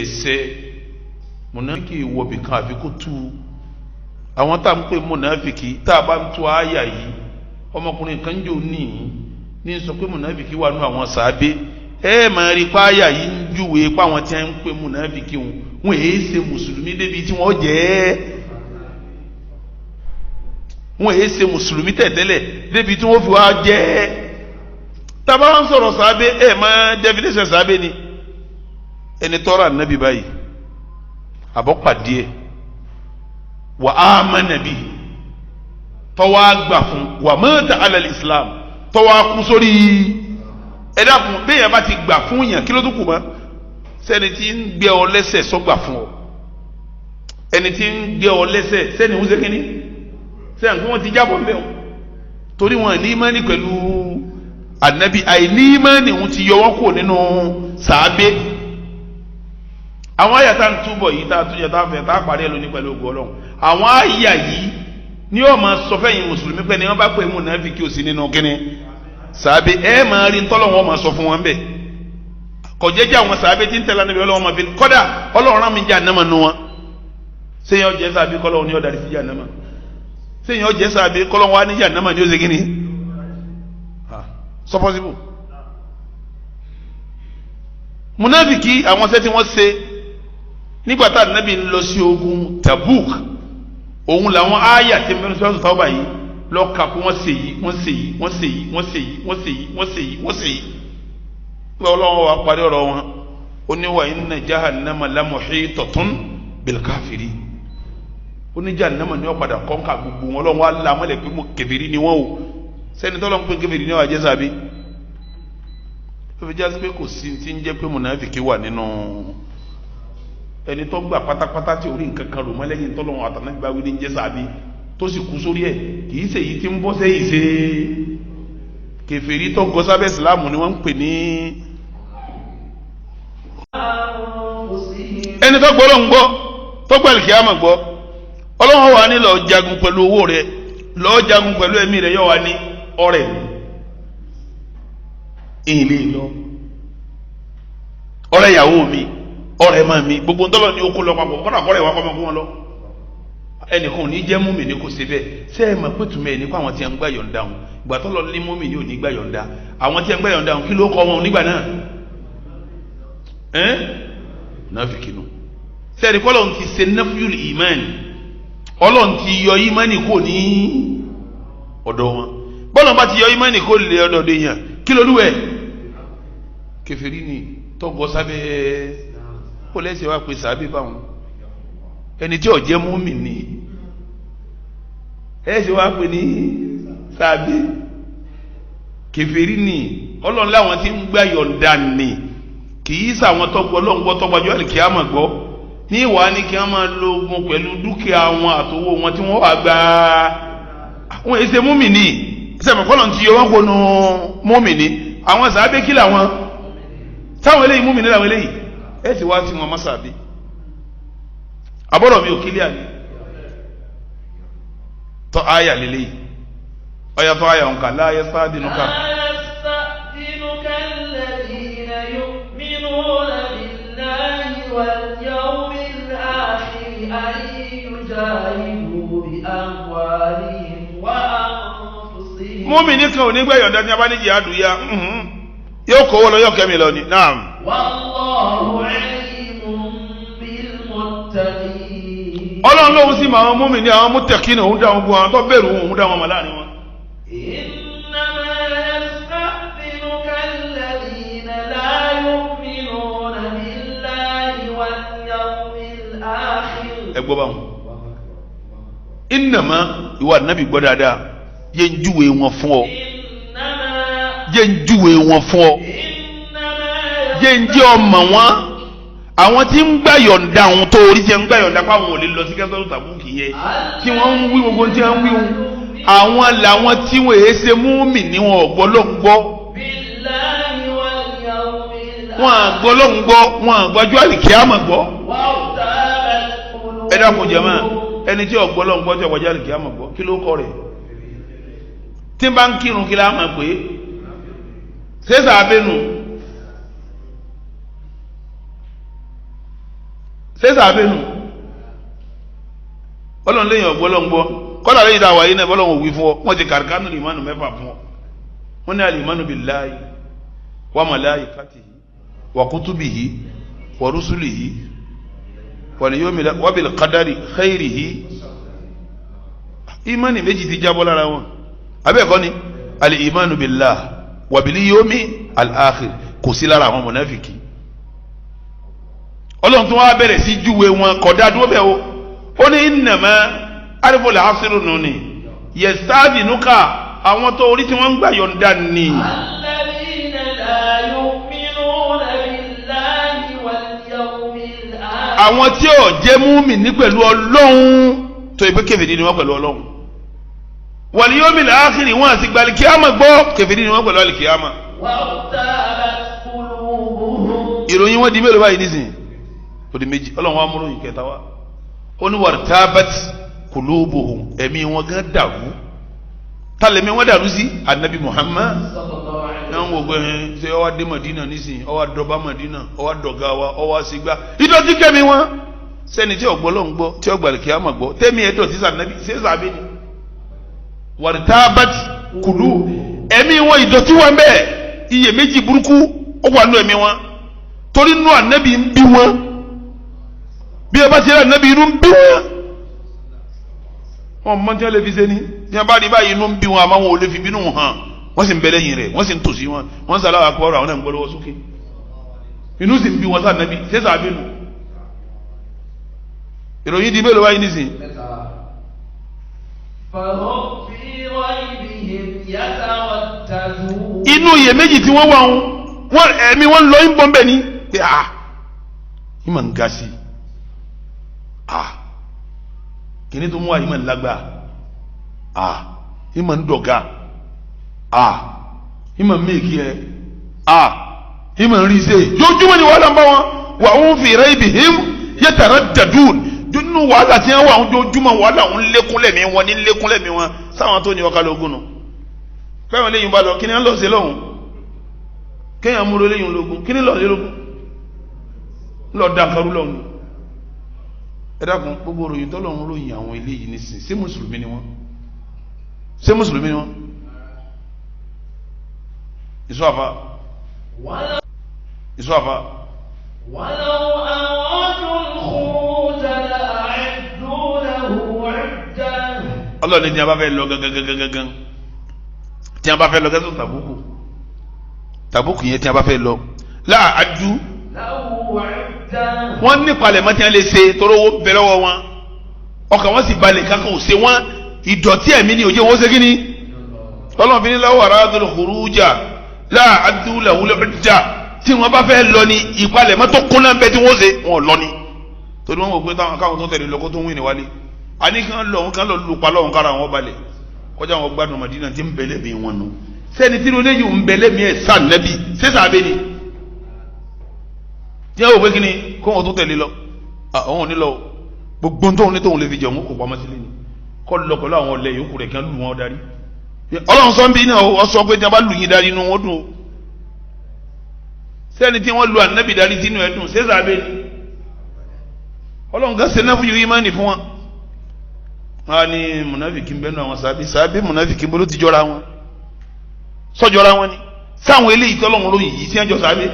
Ẹsẹ̀ mùnàfíkì wọ̀bì kan àfi kó tú àwọn tá à ń pè mùnàfíkì. Tá a bá ń tú àyà yìí, ọmọkùnrin kan jò ní sọ pé mùnàfíkì wà nù àwọn sàábé. Ẹ máa rí páyà yìí ń júwe páwọn tí wọ́n ń pè mùnàfíkì wọn, wọn èé ṣe mùsùlùmí débi tí wọ́n jẹ́, wọn èé ṣe mùsùlùmí tẹ̀tẹ́lẹ̀ débi tí wọ́n fi wá jẹ́. Tá bá ń sọ̀rọ̀ sàábé, ẹ máa definition sàábé ni ẹni tọ́ra nàbí báyìí àbọ̀pàdé ẹ̀ wà á má nàbí tọ́wọ́ àgbà fún wà mata ala islam, tọ́wọ́ akú sórí. Ẹ dákun, bẹ́ẹ̀ yẹn bá ti gbà fún yàn, kí ló tún kù mọ́? Sẹ́ni tí ń gbé ọ lẹ́sẹ̀ sọ́gbà fún ọ, ẹni tí ń gbé ọ lẹ́sẹ̀ sẹ́ni ń ṣe kínní sẹ́ni kí wọ́n ti jábọ̀ ń bẹ̀ wọ́n, torí wọn ní ìmánì pẹ̀lú ànábì. Àìní ìmánì wọn ti yọ wọn kúrò nínú sàábé. Àwọn àyà tá à ń túbọ̀ yìí, tá a túnjẹ, tá a fẹ́, tá a parí ẹ̀ lónìí pẹ̀lú ògo Ọlọ́run, àwọn àyà yìí ni yóò máa sọ fẹ́yìn mùsùlùmí pé ni wọ́n bá pè mùnáfíkì ò sí nínú kínní sàábé. Ẹ máa rí ntọ́lọ́ wọn máa sọ fún wọn bẹ́ẹ̀. Kò jẹ́jẹ́ àwọn sàábé tí ń tẹ̀lé Ànábì, Ọlọ́run máa fi kọ́dà Ọlọ́run rán mi jẹ́ ànámà nu wọn. Sẹ́yìn ọjẹ́ sàábé kọ́lọ́run ní ọ̀dàrí sí jẹ́ ànámà? Sẹ́yìn ọjẹ́ sàábé kọ́lọ́run wá ní jẹ́ ànámà ní ó ṣe kínní sọ possible? Munafiki, àwọn sẹ́ tí wọ́n ṣe nígbà tá Ànábì ń lọ sí ogun Tabuk, òun làwọn àyà tí mẹ́rin sọ́dọ̀ tàwọn yìí lọ́ka kó wọ́n ṣe yìí, wọ́n ṣe yìí, wọ́n ṣe yìí, wọ́n ṣe yìí, wọ́n ṣe yìí, wọ́n ṣe yìí, wọ́n ṣe yìí. Nígbà Ọlọ́run wa parí ọ̀rọ̀ wọn, ó ní wa inna jahannama lamuhitatun bil kafirin. Ó ní jahannama ní ọ̀padà kọ́ńkà gbogbo wọn. Ọlọ́run wa la mọ́lẹ̀ pé mo kèfèrí ni wọ́n o. Sẹ́ni tọ́lọ́ ń pè kèfèrí ni wọ́n àjẹsà bí ó fi jásí pé kò sí ti ń jẹ́ pé mùnàfíkì wà nínú ẹni tó gbà pátápátá tí orí nǹkan kan rò mọ́ lẹ́yìn tọ́lọ́run àtànábí bá wí ní jẹ́ sàbí tó sì kú sórí ẹ̀. Kì í ṣe èyí tí ń bọ́ sẹ́yìn ṣe kèfèrí tó gọ sábẹ́ ìsìláàmù ni wọ́n ń pè ní ẹni tó gbọ́ lọ́n gbọ́, tó gbọ́ àlùkìyámà gbọ́. Ọlọ́run wà ní lọ́ọ́ jagun pẹ̀lú owó rẹ, lọ́ọ́ jagun pẹ̀lú ẹ̀mí rẹ, yóò wá ní ọ̀rẹ́ ìlé lọ, ọ̀rẹ́ ìyàwó mi, ọ̀rẹ́ máa mi, gbogbo ntọ́lọ́ ní okó lọ papọ̀, kọ́nà kọ́rẹ́ wa kọ́ máa kó wọn lọ. Ẹnìkan ò ní jẹ́ múmi ní kò sí bẹ́ẹ̀. Ṣé ẹ mọ̀ pé tùmọ̀ ẹ̀ nípa àwọn tí a ń gbà yọ̀ǹda wọn, ìgbà tọ́lọ́ ní múmi ní ò ní gbà yọ̀ǹda, àwọn tí a ń gbà yọ̀ǹda wọn, kí ló kọ́ wọn nígbà náà? Ẹ́n náfìkì nù. Sẹ́ẹ̀rì kọ́ lọ́n ti ṣe nafyul ìmánì, Ọlọ́run ti yọ ìmánì kò ní ọ̀dọ̀ wọn. Bọ́lọ̀ bá ti yọ ìmánì kò lè ọ̀dọ̀ yẹn, kí ló lúwẹ̀? Kèfèrí ni tọgọ sábẹ́ kó lẹ́sẹ̀ wá pé sàbí báwọn ẹni tí ó jẹ́ mùmínì ẹ ṣe wá pé ní sàbí kèfèrí ni. Ọlọ́run láwọn tí ń gbà yọ̀ǹda ni, kì í sàwọn tọgbọ Ọlọ́run gbọ́, tọgbàjú àlìkíyàmọ̀ gbọ́ ní ìwà ni kí wọ́n máa lo ogun pẹ̀lú dúkìá wọn àtowó wọn tí wọ́n wà gbà. Wọn èsè mùmínì sẹ́mi kọ́lọ̀ ti yọ wọn kó nu mùmínì. Àwọn sàbí kí làwọn táwọn eléyìí? Mùmínì làwọn eléyìí. Ẹ sì wá sí wọn mọ́ sàbí. Àbọ̀rọ̀ mi ò kílíà ni tọ́ àyà lélẹ́yìí ọ̀yà tọ́ àyà òǹkà láyé sáàdínúkà. لا يستأذنك الذين يؤمنون بالله واليوم الآخر أن يجاهدوا بأموالهم وأنفسهم. Mùmínì kan ò ní gbà yọ̀ǹda ní abánijì àdúyà, yóò kówó lọ, yóò kẹ́mi lọ ni naam. والله عليم بالمتقين. Ọlọ́run lóhun sì máa mùmínì, àwọn muttaqin, òun dá wọn bu, àwọn tó bẹ̀rù òun dá wọn mọ̀ láàrin wọn. إنما يستأذنك الذين لا يؤمنون بالله واليوم الآخر. Ẹ gbọ́ báwọn. Innama, ìwà nàbì gbọ́ dáadáa, yẹ ń júwe wọn fún ọ. إنما Yẹ ń júwe wọn fún ọ. إنما Yẹ ń jẹ́ ọmọ wọn, àwọn tí ń gbà yọ̀ǹda, àwọn tó orí tí ń gbà yọ̀ǹda pé àwọn ò lè lọ sí kẹ́sọ́rọ́ tàbúkì yẹn, tí wọ́n ń wí gbogbo tí wọ́n ń wí wọn, àwọn làwọn tí wọ́n èé ṣe mùmínì, wọn ò gbọ́ ló ń gbọ́. بالله واليوم الآخر. Wọn à gbọ́ ló ń gbọ́, wọn à gbọ́jú àlìkíyàmọ̀ gbọ́. وارتابت قلوبهم. Ẹ dákun jẹ̀mọ́, ẹni tí ò gbọ́ ló ń gbọ́, tí ò gbọ́jú àlìkíyàmọ̀ gbọ́, kí ló kọ́ rẹ̀? Tí n bá ń kírun, kí la máa pè é? Ṣé sàbẹ̀nù? Ṣé sàbẹ̀ nù? Ọlọ́run lẹ́yìn ọ̀gbọ́ lọ́n gbọ́ kọ́lá lẹ́yìn tá a wà yìí náà, bọ́lọ́run ò wí fún ọ. Wọ́n ti kàrìkánù ìmánu mẹ́fà fún ọ. Wọ́n ní al-imanu billahi wa malaikatihi wa kutubihi wa rusulihi wal yawmil wa bil qadari khairihi. Ìmánì méjì ti jábọ́ lára wọn, abẹ́ẹ̀kọ́ ni? Al-imanu billah wa bil yawmi al-akhir kò sí lára àwọn mọ̀nàfìkì. Ọlọ́run tó wá bẹ̀rẹ̀ sí júwe wọn, kódà dúró bẹ́ẹ̀ o. Ó ní innama arifọlẹ̀ asiru nù ni yasta'dhinuka, àwọn tó orí tí wọ́n ń gbà yọ̀ǹda ni. الذين لا يؤمنون بالله واليوم الآخر. Àwọn tí ò jẹ́ múmi pẹ̀lú Ọlọ́run, tó yẹ pé kèfèrí ni wọ́n pẹ̀lú Ọlọ́run, wal yawmil akhir, wọn àti gbalikiyama gbọ́, kèfèrí ni wọ́n pẹ̀lú alikiyama. وارتابت قلوبهم. Ìròyìn wọn di mélòó báyìí nísìnyí? Ó di méjì. Ọlọ́run wa múròyìn kẹta wa, ó ní wartabat qulubuhum, ẹ̀mí wọn gan dàrú. Tálẹ̀mí wọn dàrú sí anabi Muhammad صلى الله عليه náà ń wò pé ẹ ṣe ọwọ́ dé Madina nísìnyí, ọwọ́ dọba Madina, ọwọ́ dọ̀gá wa, ọwọ́ sígbà ìdọ̀tí kẹ́mi wọn. Sẹ́ni tí ọ̀gbọ́ lọ́n gbọ́, tí ọgbà kí á mà gbọ́, tẹ́mi ẹ̀ dọ̀tí sànàbí ṣé sàbí ni? Wartabat qulu, ẹ̀mí wọn ìdọ̀tí wọn bẹ́ẹ̀, iyèméjì burúkú ó wà nù ẹ̀mí wọn, torí nù ànábì ń bí wọn. Bí ẹ bá ti rí ànábì, inú ń bí wọn. Wọn mọ tí wọn lè fi ṣe ni tí wọn bá rí báyìí, inú ń bí wọn, àmọ́ wọn ò lè fi bínú hàn. Wọ́n sì ń bẹ lẹ́yìn rẹ̀, wọ́n sì ń tòsí wọn, wọ́n ń sàlàwà kọ́ ọ̀rọ̀ àwọn náà ń gbọ́ lọ́wọ́ sókè, inú sì ń bí wọn sáà nàbí. Ṣé sàbí nù? Ìròyìn di mélòó wáyé nísìn? فهم في ريبهم يترددون. Inú iyèméjì tí wọ́n wà ń wọ́n, ẹ̀mí wọ́n lọ ń bọ́ ń bẹ̀ ní pé a ìmọ̀ ń ga sí a, kìíní tó mú wa ìmọ̀ ń lágbá a, ìmọ̀ ń dọ̀gá a, ìmọ̀ ń mèkì ẹ a, ìmọ̀ ń rí sè. Jojúmọ́ ni wàhálà ń bá wọn wà ń fi raybihim yataraddadun. Nínú wàhálà tí wọ́n wà ń jojúmọ́, wàhálà ń lékún lẹ́mí wọn ní lékún lẹ́mí wọn. Sáwọn tó ní ọkà lógún nù fẹ́ràn lẹ́yìn bá lọ, kí ni wọ́n lọ sí lọ́hùn? Kéèyàn múlò lẹ́yìn lógún, kí ni lọ sí lógún lọ da nǹkan rú lọ́hùn? Ẹ dákun, gbogbo ròyìn tó lọ́hùn ròyìn àwọn eléyìí nísìn, ṣé mùsùlùmí ni wọ́n? Ṣé mùsùlùmí ni wọ́n? Ìṣọ́ àfa, ìṣọ́ àfa. ولو أرادوا الخروج لأعدوا له عدة. Ọlọ́run ní tí a bá fẹ́ lọ gangan, tí a bá fẹ́ lọ gẹ́gẹ́ tàbúkù, tàbúkù yẹn, tí a bá fẹ́ lọ láàájú له عدة. Wọ́n ní palẹ̀mọ́ tí wọ́n lè ṣe, torí owó bẹ lọ́wọ́ wọn, ọkàn wọn sì balẹ̀, kankan ò ṣe wọ́n. Ìdọ̀tí ẹ̀mí ni òjò wọn ṣe kí ni. Ọlọ́run fi ní law aradul khuruja la'addu lahu 'udda. Tí wọ́n bá fẹ́ lọ ní, ìpalẹ̀mọ́ tó kún náà bẹ tí wọ́n ṣe, wọn lọ ni, torí wọ́n wò pé táwọn káwọn tó tẹ̀lé lọ kó tó ń wí ní wálé. Àní kí wọ́n lọ, wọn kàn lọ lù pa lọ́wọ́n kára wọn balẹ̀ kọjá, wọn gbádùn Madina tí ń bẹ̀lẹ̀ mi wọn nù. Sẹ́ni tí lóde yìí ń bẹ̀lẹ̀ mi ẹ̀ sàn nẹ́bí ṣé sàbẹ̀ ni tí wọ́n wò pé kí ni kó wọn tó tẹ̀lé lọ, àwọn ò ní lọ. Gbogbo tóun ní tóun lè fi jẹun kó pamọ́ sílé ni, kọ́ lọ pẹ̀lú àwọn ọ̀lẹ́ yòókù rẹ̀ kí wọ́n lù wọn darí. Ọlọ́run sọ ń bí náà, wọ́n sọ pé tí wọ́n bá lù yín darí, inú wọn dùn o. Sẹ́ni tí wọ́n lu ànábì darí sínú ẹ̀ dùn, ṣé sàbẹ̀ ni? Ọlọ́run kan ṣe náà fún yìí ìmánì fún wọn. Wọn á ní mùnàfíkì ń bẹ́nu àwọn sàbí sàbí. Mùnàfíkì bolo ti jọra wọn, sọ́jọ́ra wọn ni sáwọn eléyìí tọ́lọ́run lóyìn yìí tí wọ́n jọ sàbí.